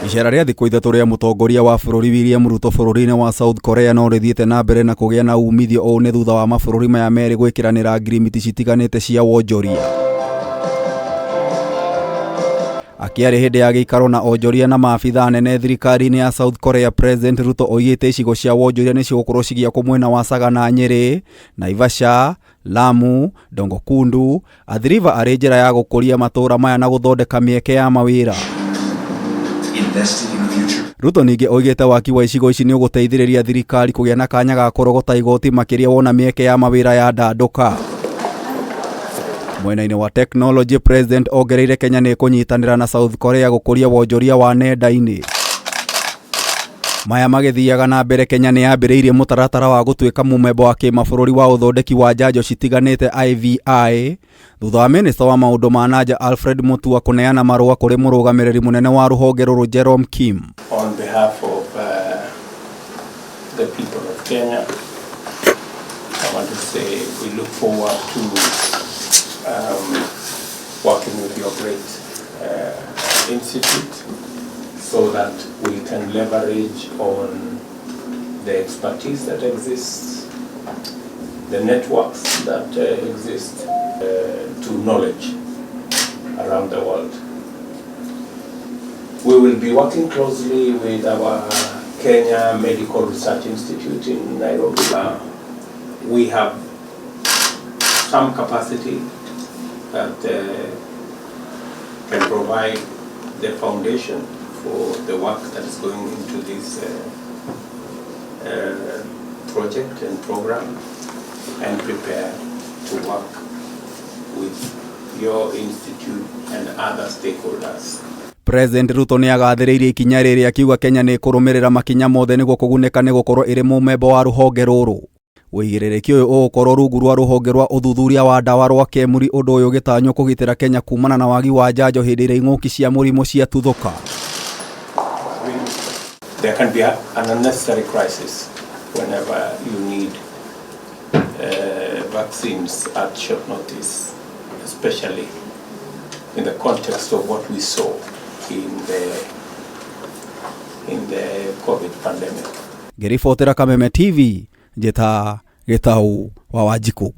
Icera rĩa thikũ 3 rĩa mũtongoria wa bũrũri William Ruto bũrũri-inĩ wa South Korea no rĩthiĩte na mbere na kũgĩa na umithio. Ũũ nĩ thutha wa mabũrũri maya merĩ gwĩkĩranĩra ngirimiti citiganĩte cia wonjoria. Akĩarĩ hĩndĩ ya gĩikaro na onjoria na maabitha anene thirikari-inĩ ya South Korea, President Ruto oigĩte icigo cia wonjoria nĩ cigũkorwo cigĩakwo mwena wa Sagana, Nyĩrĩ, Naivasha, Lamu, Dongo Kundu, Athi River arĩ njĩra ya gũkũria matũũra maya na gũthondeka mĩeke ya mawĩra. Ruto ningĩ oigĩte waki wa icigo ici nĩ ũgũteithĩrĩria thirikari kũgĩa na kanya ga kũrogota igoti makĩria wona mĩeke ya mawĩra yandandũka. Mwena-inĩ wa technology, President ongereire Kenya nĩ ĩkũnyitanĩra na South Korea gũkũria wonjoria wa nenda-inĩ. Maya magĩthiaga na mbere, Kenya nĩ yambĩrĩirie mũtaratara wa gũtuĩka mũmemba wa kĩmabũrũri wa ũthondeki wa njanjo citiganĩte IVI, thutha wa minista wa maũndũ ma nanja Alfred Mutua kũneana marũa kũrĩ mũrũgamĩrĩri mũnene wa rũhonge rũrũ Jerome Kim. On behalf of the people of Kenya, I want to say we look forward to working with your great institute so that we can leverage on the expertise that exists, the networks that exist to knowledge around the world. We will be working closely with our Kenya Medical Research Institute in Nairobi. We have some capacity that can provide the foundation for the work that is going into this project and program, and prepare to work with your institute and other stakeholders. President Ruto nĩ agathĩrĩirie ikinya rĩrĩ akiuga Kenya nĩ ĩkũrũmĩrĩra makinya mothe nĩguo kũgunĩka nĩ gũkorwo ĩrĩ mũmemba wa rũhonge rũrũ. Ũigĩrĩrĩki ũyũ ũgũkorwo rungu rwa rũhonge rwa ũthuthuria wa ndawa rwa KEMRI, ũndũ ũyũ ũgĩtanywo kũgitĩra Kenya kumana na wagi wa njanjo hĩndĩ ĩrĩa ing'ũki cia mũrimũ ciatuthũka. There can be an unnecessary crisis whenever you need vaccines at short notice, especially in the context of what we saw in the COVID pandemic. Ngĩribotera Kameme TV, njĩta Gĩtau wa Wanjikũ.